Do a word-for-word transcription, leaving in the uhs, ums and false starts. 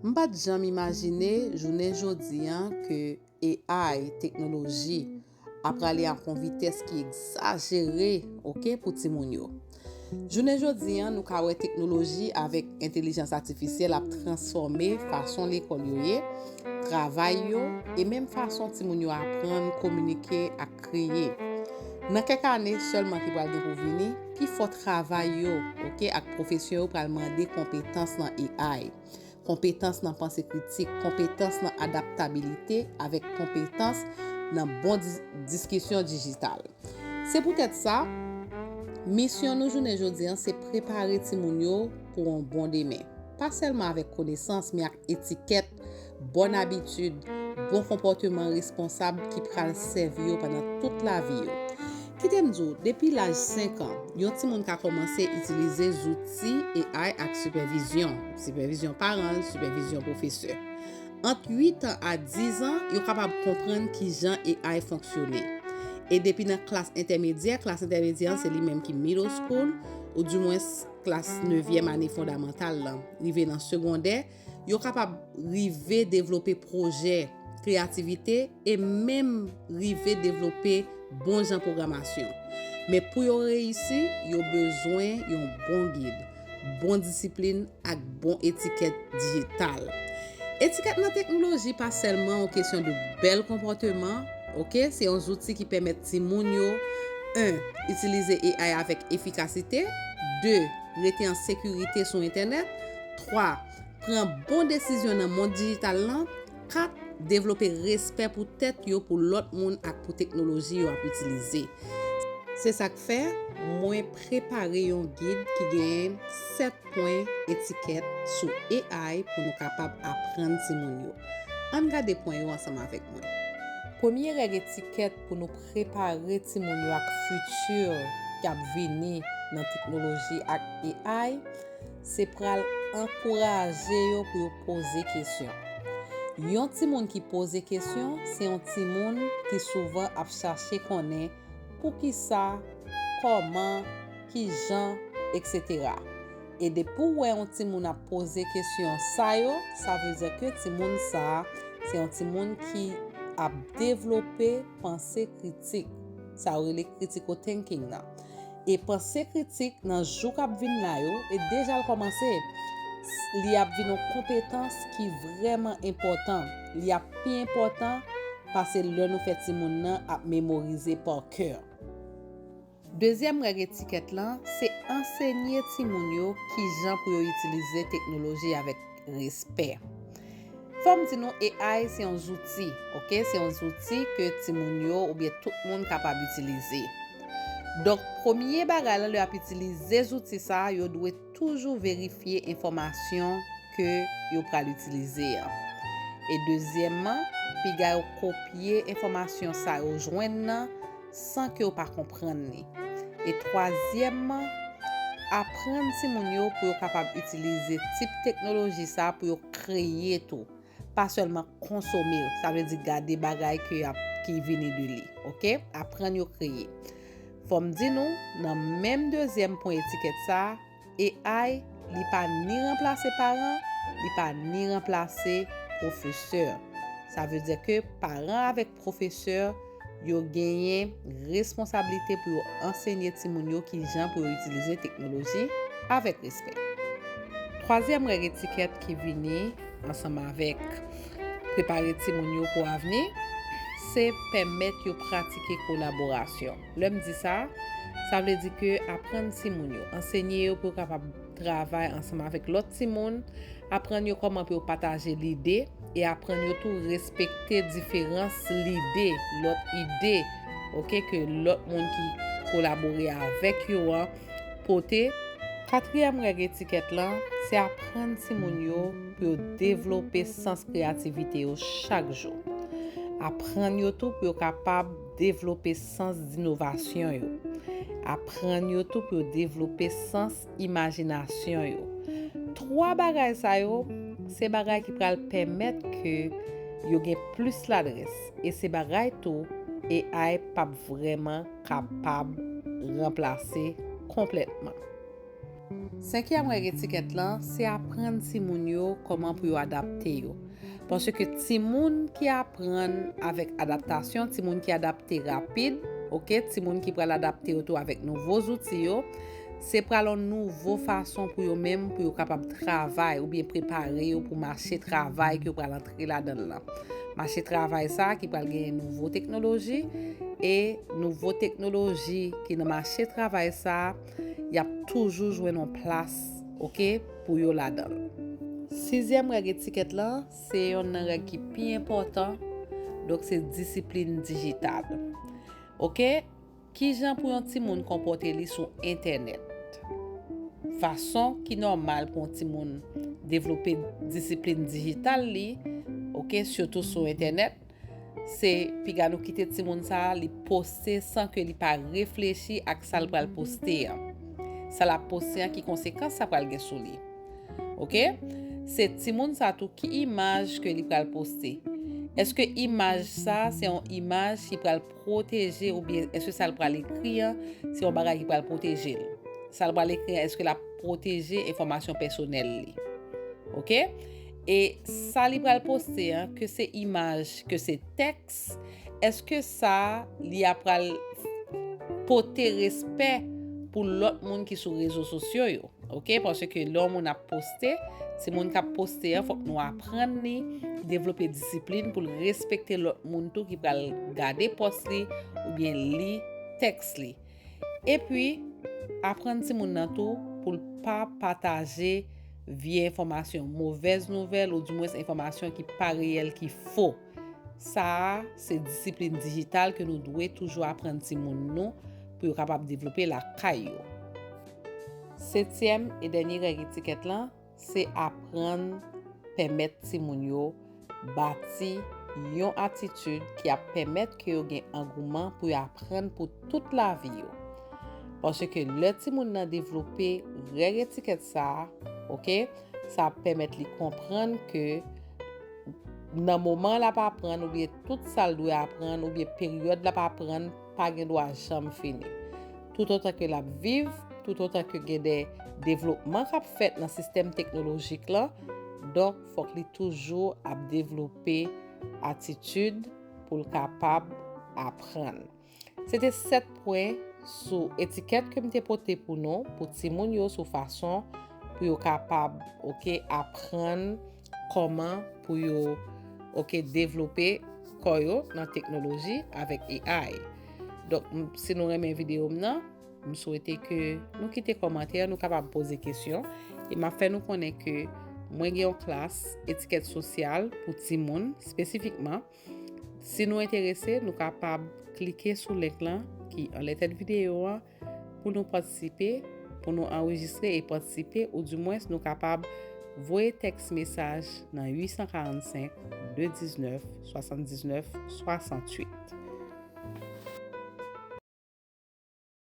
M pa t janm imajine jounen jodi a ke A I, teknoloji, ap prale ak yon vitès ki egzajere, oke, pou timoun yo. Jounen jodi a, nou ka wè teknoloji avèk entèlijans atifisyèl ap transfòme fason lekòl yo ye, travay yo, e menm fason timoun yo aprann, kominike ak kreye. Nan kèk ane sèlman ki pral gen pou vini, pifò travay yo, oke, ak pwofesyon yo pral mande konpetans nan A I, konpetans nan panse kritik, konpetans nan adaptabilite, avèk konpetans nan bon dis- diskisyon dijital. Se poutèt sa, misyon nou jounen jodi a se prepare timoun yo pou yon bon demen. Pa sèlman avèk konesans, men ak etikèt, bòn abitid, bon konpòteman responsab ki pral sèvi yo pandan tout lavi yo. Kite m di w, depi laj senk an, yon timoun ka kòmanse itilize zouti A I ak sipèvizyon, sipèvizyon paran l, sipèvizyon pwofesè. Ant uit an a diz an, yo kapab konprann kijan A I fonksyone. E depi nan klas entèmedyè, klas entèmedyè an se li menm ki middle school, oudimwens klas nevyèm ane fondamantal lan, rive nan segondè, yo kapab rive devlope pwojè, kreyativite, e menm rive devlope bon jan pwogramasyon. Men pou yo reyisi, yo bezwen yon bon gid, bon disiplin ak bon etikèt dijital. Etikèt nan teknoloji pa sèlman yon kesyon de bèl konpòteman, oke? Se yon zouti ki pèmèt timoun yo, en, itilize A I avèk efikasite, de, rete an sekirite sou entènèt, twa, pran bon desizyon nan mond dijital lan, kat, devlope respè pou tèt yo, pou lòt moun ak pou teknoloji yo ap itilize. Se sa k fè mwen prepare yon gid ki genyen sèt pwen etikèt sou A I pou nou kapab aprann timoun yo. Ann gade pwen yo ansanm avèk mwen. Premye règ etikèt pou nou prepare timoun yo ak fiti k ap vini nan teknoloji ak A I, se pral ankouraje yo pou yo poze kesyon. Yon timoun ki poze kesyon, se yon timoun ki souvan ap chache konnen poukisa, kòman, kijan, etsetera. E depi w wè yon timoun ap poze kesyon sa yo, sa vle di ke timoun sa a, se yon timoun ki ap devlope panse kritik. Sa yo rele critical thinking nan. E panse kritik nan jou k ap vin la yo, e deja l kòmanse, li ap vin yon konpetans ki vrèman enpòtan. Li ap pi enpòtan pase lè nou fè timoun nan ap memorize pa kè. Dezyèm règ etikèt lan, se ansenye timoun yo kijan pou yo itilize teknoloji avèk respè. Fò m di nou, A I se yon zouti, oke? Se yon zouti ke timoun yo oubyen tout moun kapab itilize. Donk, premye bagay la, lè y ap itilize zouti sa a, yo dwe toujou verifye enfòmasyon ke yo pral itilize an. E dezyèmman, piga yo kopye enfòmasyon sa yo jwenn nan san ke yo pa konprann li. E twazyèmman, aprann timoun yo pou yo kapab itilize tip teknoloji sa a pou yo kreye tou, pa sèlman konsome, sa vle di gade bagay ke y ap, ki vini de li, oke? Aprann yo kreye. Fò m di nou, nan menm dezyèm pwen etikèt sa a, A I, li pa ni ranplase paran, li pa ni ranplase pwofesè. Sa vle di ke paran avèk pwofesè, yo genyen responsablite pou yo ansenye timoun yo kijan pou yo itilize teknoloji avèk respè. Twazyèm règ etikèt ki vini ansanm avèk prepare timoun yo pou avni, se pèmèt yo pratike kolaborasyon. Lè m di sa, sa vle di ke aprann timoun yo, ansenye yo pou yo kapab travay ansanm avèk lòt timoun, aprann yo kòman pou yo pataje lide, e aprann yo tou respekte diferans lide, lòt ide, oke, ke lòt moun ki kolabore avèk yo an pote. Katriyèm règ etikèt lan, se aprann timoun yo pou yo devlope sans kreyativite yo chak jou. Aprann yo tou pou yo kapab devlope sans inovasyon yo. Aprann yo tou pou yo devlope sans imajinasyon yo. Twa bagay sa yo, se bagay ki pral pèmèt ke yo gen plis ladrès, e se bagay tou A I p ap vrèman kapab ranplase konplètman. Senkyèm règ etikèt lan, se aprann timoun yo kòman pou yo adapte yo. Paske timoun ki aprann avèk adaptasyon, timoun ki adapte rapid, oke, timoun ki pral adapte yo tou avèk nouvo zouti yo, se pral yon nouvo fason pou yo menm, pou yo kapab travay oubyen prepare yo pou mache travay ke yo pral antre ladan l lan. Mache travay sa a ki pral genyen nouvo teknoloji, e nouvo teknoloji ki nan mache travay sa a, y ap toujou jwenn yon plas, oke, pou yo ladan l. Sizyèm règ etikèt lan, se yonn nan règ ki pi enpòtan, donk se disiplin dijital. Oke, kijan pou yon timoun konpòte li sou entènèt? Fason ki nòmal pou yon timoun devlope disiplin dijital li, oke, sitou sou entènèt, se piga nou kite timoun sa a li poste san ke li pa reflechi ak sa l pral poste an. Sa l ap poste an, ki konsekans sa pral gen sou li. Oke? Se timoun sa tou, ki imaj ke li pral poste? Èske imaj sa se yon imaj ki pral pwoteje, oubyen èske sa l pral ekri an se yon bagay ki pral pwoteje l? Sa l pral ekri an, èske l ap pwoteje enfòmasyon pèsonèl li? Oke? E sa li pral poste an, ke se imaj, ke se tèks, èske sa li ap pral pote respè pou lòt moun ki sou rezo sosyo yo? Oke? Paske lè yon moun ap poste, timoun k ap poste an, fòk nou aprann li devlope disiplin pou l respekte lòt moun tou ki pral gade pòs li oubyen li tèks li. Epi, aprann timoun nan tou pou l pa pataje vye enfòmasyon, movèz nouvèl, oudimwens enfòmasyon ki pa reyèl, ki fo. Sa a se disiplin dijital ke nou dwe toujou aprann timoun nou pou yo kapab devlope lakay yo. Setyèm e dènye règ etikèt lan, se aprann pèmèt timoun yo bati yon atitid ki ap pèmèt ke yo gen angouman pou yo aprann pou tout lavi yo. Paske lè timoun nan devlope règ etikèt sa a, oke, sa ap pèmèt li konprann ke nan moman l ap aprann, oubyen tout sa l dwe aprann, oubyen peryòd l ap aprann, pa gen dwa janm fini. Toutotan ke l ap viv, toutotan ke gen de devlopman k ap fèt nan sistèm teknolojik lan, donk, fòk li toujou ap devlope atitid pou l kapab aprann. Se te sèt pwen sou etikèt ke m te pote pou nou, pou timoun yo, sou fason pou yo kapab, oke, aprann kòman pou yo, oke, devlope kò yo nan teknoloji avèk A I. Donk, m- si nou renmen videyo m nan, m swete ke nou kite kòmantè, nou kapab poze kesyon, e m ap fè nou konnen ke mwen gen yon klas etikèt sosyal pou timoun espesifikman. Si nou enterese, nou kapab klike sou link lan ki anlè tèt videyo an pou nou patisipe, pou nou anrejistre e patisipe, oudimwens nou kapab voye tèks mesaj nan uit san karannsenk, de diznèf, swasanndiznèf, swasanntuit.